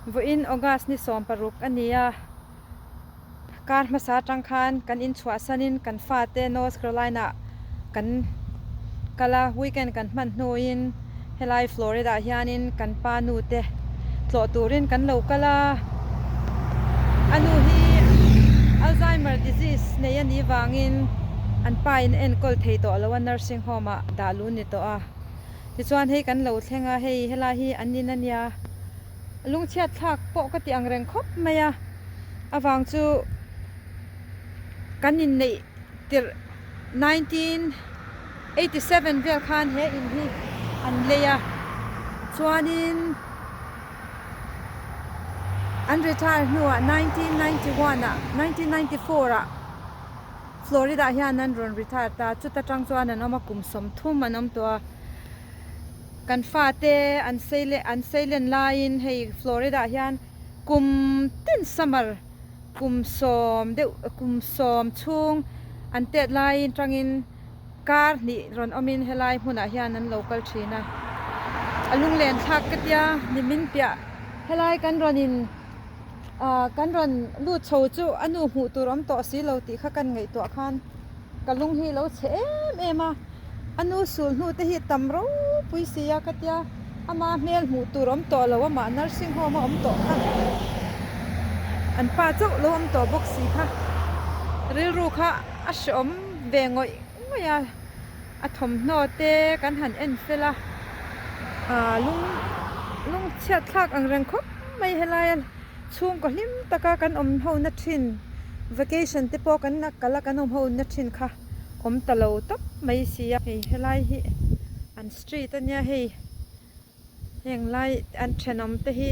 Vawiin August ni 16 a ni a, kar hmasa atang khan kan inchhuahsanin kan fate North Carolina kan kal a, weekend kan hman hnuin helai Florida ah hianin kan pa nu te tlawh turin kan lo kal a, a nu hi Alzheimer disease nei a nih vangin an pa in a enkawl thei tawh lo a, nursing home ah dah lun ni tawh a. Tichuan hei kan lo thleng a, hei helai hi an in a nia, lungchhiat thlak pawh ka ti ang reng khawp mai a, avang chu kan inneih tirh 1987 vel khan he in hi an lei a, chuanin an retire hnuah 1991 ah 1994 ah. Florida ah hian an rawn retire ta, chuta tang chuan an awm a, kum 30 an awm tawh a, kan fate an sei leh an sei len laiin hei Florida ah hian kum tin summer kum sawm deuh kum sawm chhung an tet laiin tangin kar hnih rawn awmin helai hmunah hian an lo kal thin a, a lunglen thlak ka tia nimin piah helai kan rawn in. Ahh kan rawn lut chho chu a nu hmuh tur awm tawh si lo tih kha kan ngaihtuah khan ka lung hi lo chhe em em a, a nu sul hnu te hi tam ropui si a ka tia ama hmel hmuh tur awm tawh lo amah nursing home a awm tawh kha an pa chauh lo awm tawh bawk si kha rilru kha a hreawm ve ngawih ngawih a. A thawmhnaw te kan han en fel a, aah lung lung chhiat thlak ang reng khawp mai helai a chhungkaw hlim taka kan awm ho na thin vacation te pawh kan kal a kan awm ho na thin kha awm ta lo tawp mai si a. Hei helai hi an street a nia hei heng lai an thenawm te hi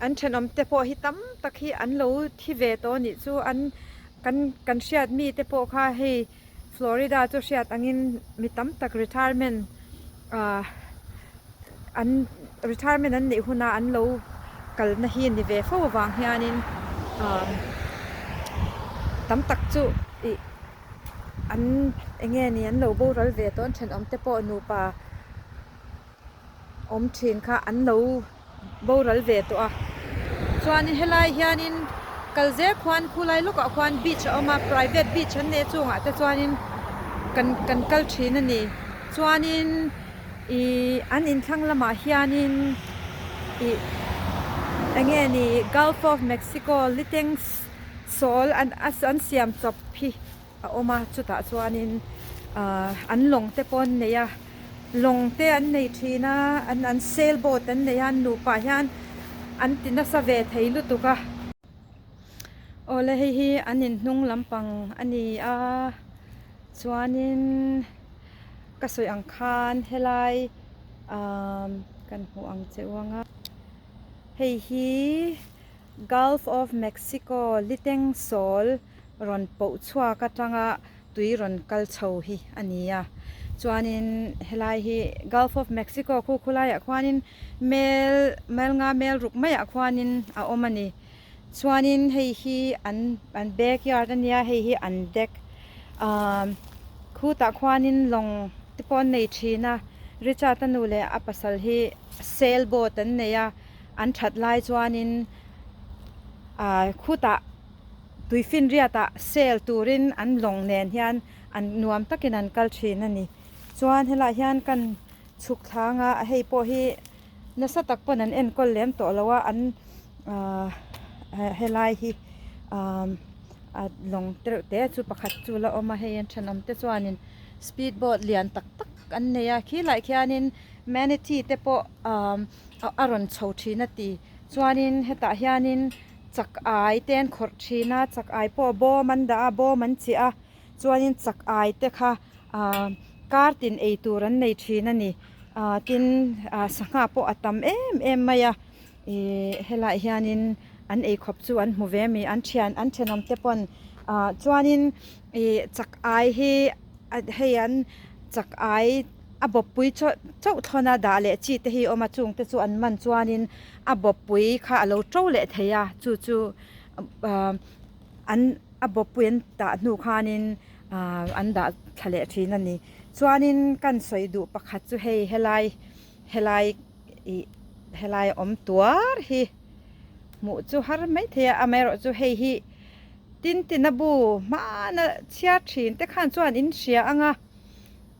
an thenawm te pawh hi tam tak hi an lo thi ve tawh a nih chu an kan kan hriat mi te pawh kha hei. Florida chu hriat angin mi tam tak retirement ah an retirement an neih huna an lo kalna hi ni ve fo avang hianin ah tam tak chu ih an eng nge ni an lo boral ve tawh an thenawm te pawh nupa awm thin kha an lo boral ve tawh a chuanin helai hianin kal zel khuan khulai lawkah khuan beach a awm a private beach an nei a chungah te chuanin kan kan kal thin a ni chuanin ihh an inthlang lamah hianin ih eng nge ni gulf of mexico liteng sawl an an siam chawp hi. a awm a chutah chuanin ahh an lawng te pawh an nei a lawng te an nei thin a an an sail boat an nei a an nupa hian an ti nasa ve thei lutuk a. Awle hei hi an inhnung lampang a ni a chuanin ka sawi ang khan helai ahh kan hmuh ang che u ang a hei hi. Gulf of Mexico liteng sawl rawn poh chhuak atanga tui rawn kal chho hi a ni a. Chuanin helai hi Gulf of Mexico khu khulaiah khuanin mel mel nga mel ruk maiah khuanin a awm a ni. Chuanin hei hi an an backyard a nia hei hi an deck ahh khutah khuanin lawng te pawh an nei thin a Richard a nu leh a pasal hi sail boat an nei a. An that lai chuanin ah khutah tuifinriatah sel turin an lawng nen hian an nuam takin an kal thin a ni. Chuan helaiah hian kan chhuk thlang a hei pawh hi nasa tak pawn an enkawl lem tawh lo a an ah helai hi ah a lawng tereuh te chu pakhat chu la awm a hei an thenawm te chuanin speed boat lian tak tak an nei a khilaiah khianin manatee te pawh ah. a rawn chho thin a ti chuanin hetah hianin chak ai te an khawrh thin a chak ai pawh bawm an dah a bawm an chiah a chuanin chak ai te kha ahh kar tin ei tur an nei thin a ni ahh tin ah sangha pawh a tam em em mai a ihh helaiah hianin an eikhawp chu an hmu ve a mi an thian an thenawm te pawn ah chuanin ih chak ai hi hei an chak ai. A bawppui chauh chauh thlawn a dah leh chi te hi a awm a chung te chu an man chuanin a bawppui kha a lo to leh thei a chu chu ahh an a bawppui an tah hnu khanin ahh an dah thla leh thin a ni chuanin kan sawi duh pakhat chu hei helai helai ih. Helai awm tuar hi hmuh chu har maithei a, amaherawhchu hei hi Tintin a bu hmana chhiar thin te khan chuan in hria ang a,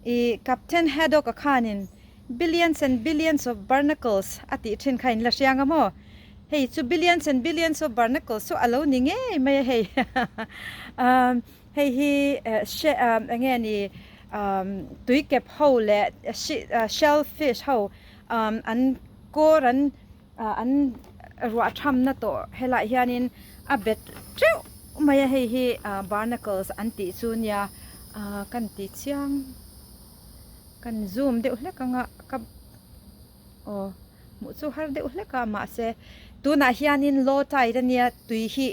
ih Captain Haddock a khanin Billions and billions of barnacles a tih thin kha in la hria ang a maw? Hei chu billions and billions of barnacles chu a lo ni ngei mai a hei umm hei hi she eng nge ni umm tuikep ho leh shell fish ho umm an kawr an an ruah thamna tawh helaiah hianin a bet teuh mai a hei hi barnacles an tih chu nia kan ti chiang. Kan zoom deuh hlek anga ka aw hmuh chu har deuh hlek a mahse tunah hianin low tide ania tui hi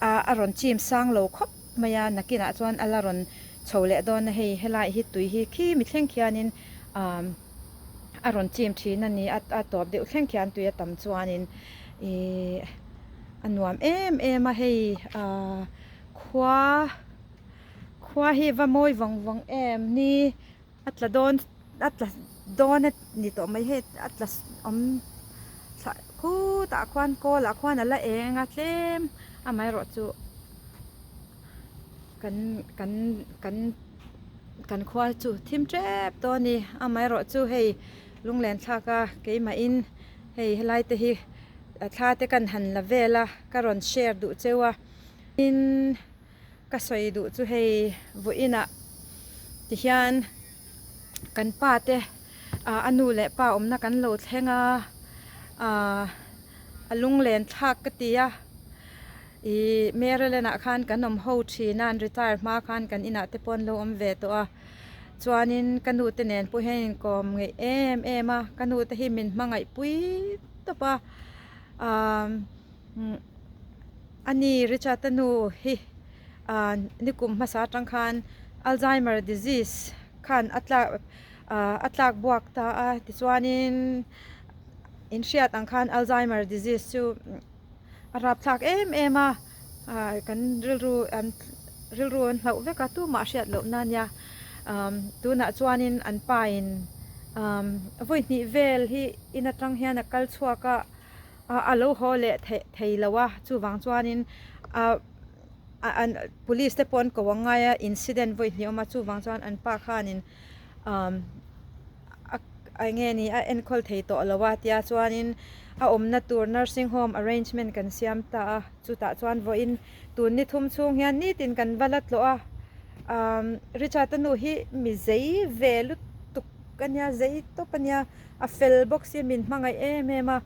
ah a rawn chim sang lo khawp mai a nakinah chuan a la rawn chho leh dawn a hei helai hi tui hi khi mi thleng khianin ah a rawn chim thin a ni a a tawp deuh thleng khian tui a tam chuanin ihh a nuam em em a hei ah khua. Khua hi va mawi vawng vawng em ni a tla dawn a tla dawn a ni tawh mai hei a tla awm thla khutah khuan kawl ah khuan a la eng a tlem amaherawhchu kan kan kan kan khua chu thim tep tawh a ni amaherawhchu hei lunglen thlak a keimahin hei helai te hi thla te kan han la vel a ka rawn share duh cheu a tin. Ka sawi duh chu hei vawiinah tihian kan pa te ah a nu leh pa awmna kan lo thleng a ah a lunglen thlak ka ti a ih Maryland ah khan kan awm ho thin a an retire hma khan kan inah te pawh an lo awm ve tawh a chuanin ka nu te nen pawh hian inkawm ngeih em em a ka nu te hi min hmangaih pui tawp a ah. A ni, Richard-a nu hi ah nikum hmasa atang khan Alzheimer disease khan a tlak ah a tlak buak ta a tichuanin in hriat ang khan Alzheimer disease chu a rapthlak em em a ah kan rilru an rilru an hlauh vek a tumah hriat loh na ania ah tunah chuanin an pa in ah vawi hnih vel hi in atang hian a kal chhuak a. a lo haw leh theih thei lo a chuvang chuanin ah an police te pawh an ko ang ngai a incident vawi hnih a awm a chuvang chuan an pa khanin umm a eng nge ni a enkawl thei tawh lo a tia chuanin a awmna tur nursing home arrangement kan siam ta a chutah chuan vawiin tun ni thum chhung hian nitin kan va la tlawh a umm Richard a nu hi mi zei ve lutuk a nia zei tawp a nia. A fel bawk si min hmangaih em em a,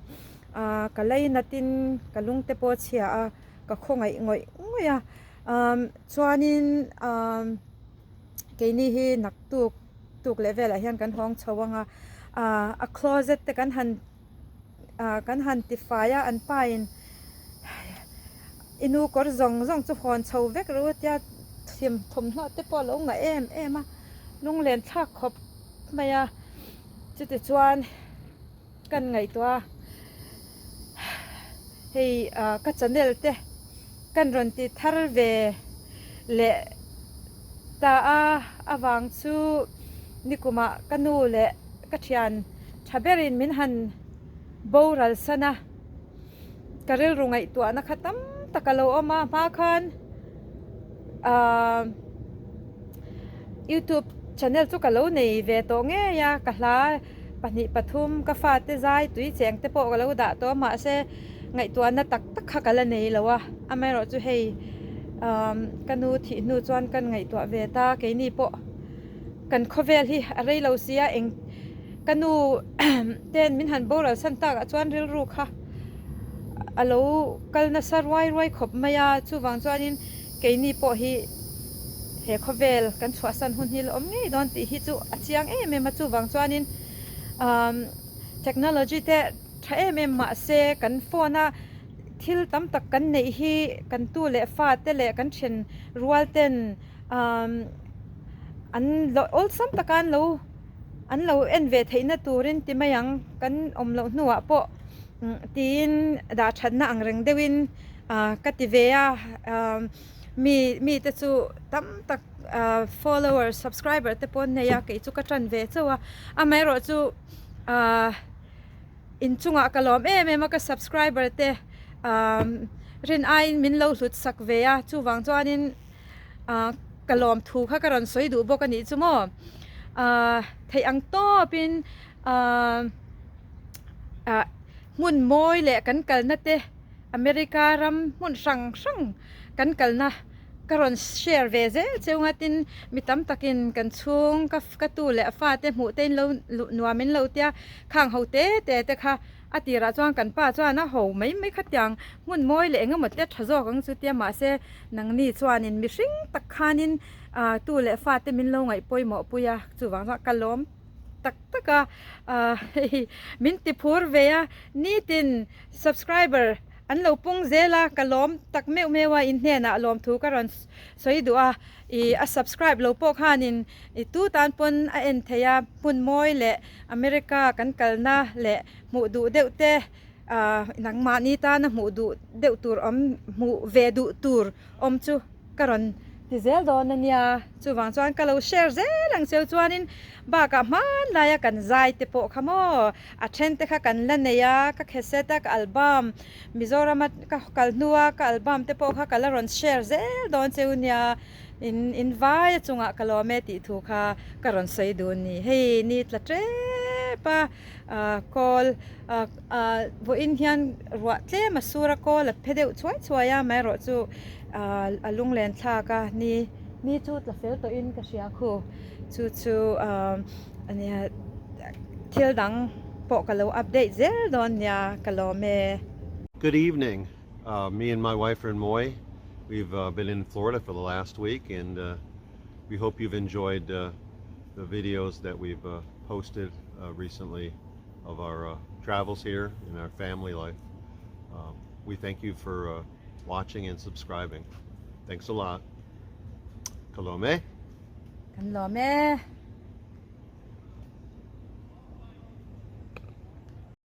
ah ka lainatin ka lung te pawh a chhia a, ka khawngaih ngawih ngawih a, umm chuanin umm keini hi naktuk tuk leh velah hian kan hawng chho ang a, ah a closet te kan han ah kan han ti fai a an pa in i nu kawr zawng zawng chu hawn chho vek ru tia thim thawmhnaw te pawh a lo ngah em em a, lunglen thlak khawp mai a. Chutichuan kan ngaihtuah a, hei ka channel te kan rawn ti thar ve leh ta a, avang chu nikumah ka nu leh ka thian tha berin min han boral san a, ka rilru ngaihtuahna kha tam tak a lo awm a, hma khan ahh youtube channel chu ka lo nei ve tawh ngei a ka hla pahnih pathum ka fate zai tui cheng te pawh ka lo dah tawh a mahse ngaihtuahna tak tak kha ka la nei lo a amaherawhchu hei ahh ka nu thih hnu chuan kan ngaihtuah ve ta keini pawh kan khawvel hi a rei lo sia eng ka nu ten min han boral san tak ah chuan rilru kha a lo kal nasa ruai ruai khawp mai a chuvang chuanin keini pawh hi he khawvel kan chhuahsan hun hi la awm ngei dawn tih hi chu a chiang em em a chuvang chuanin umm technology te tha em em mahse kan phone a thil tam tak kan neih hi kan tu leh fa te leh kan then rual ten umm an awlsam taka an lo an lo en ve theihna turin ti mai ang kan awm loh hnuah pawh tiin dah thatna ang reng deuhin ah ka ti ve a ah mi mite chu tam tak ah followers subscriber te pawh an nei a kei chu ka tan ve chauh a amaherawhchu ah. In chungah ka lawm em em a ka subscriber te umm rin aiin min lo hlut sak ve a chuvang chuanin ah ka lawm thu kha ka rawn sawi duh bawk a nih chu maw ah theih ang tawpin ah ah hmun mawi leh kan kalna te America ram hmun hrang hrang kan kalna ka rawn share ve zel cheu nga tin mi tam takin kan chhung ka ka tu leh a fate hmuh te in lo nuam in lo tia khang ho te te te kha a tirah chuan kan pa chuan a ho mai mai khatiang hmun mawi leh engemaw te tha zawk ang chu tia mahse nangni chuanin mihring tak khanin ah tu leh fate min lo ngaih pawimawh pui a chuvang chuan ka lawm tak tak a ah hei min ti phur ve a nitin subscriber An lo pung zel a, ka lawm tak meuh meuh a, in hnenah lawmthu ka rawn sawi duh a, ih a subscribe lo pawh khanin i tu tan pawn a en thei a, hmun mawi leh America kan kalna leh hmuh duh deuh te ah nangmahni tana hmuh duh deuh tur awm hmuh ve duh tur awm chu ka rawn ti zel dawn a nia, chuvang chuan ka lo share zel ang cheu chuanin bakah hmanlaia kan zai te pawh kha maw a then te kha kan la nei a, ka cassette a ka album Mizoram a ka kal hnua ka album te pawh kha ka la rawn share zel dawn cheu nia in in vai a chungah ka lawm e tih thu kha ka rawn sawi dun ni hei ni tla tep a ah kawl ah ah vawiin hian ruah tlem a sur a kawl a phe deuh chhuai chhuai a amaherawhchu ah a lunglen thlak a ni ni chu tla fel tawhin ka hria khu chu chu ah ania thil dang pawh ka lo update zel dawn nia ka lawm e. Good evening. Uh, me and my wife are in Moy. We've uh, been in Florida for the last week, and uh, we hope you've enjoyed uh, the videos that we've uh, posted uh, recently of our uh, travels here and our family life. Um, we thank you for uh, watching and subscribing. Thanks a lot. Ka lawm e. Kan lawm e.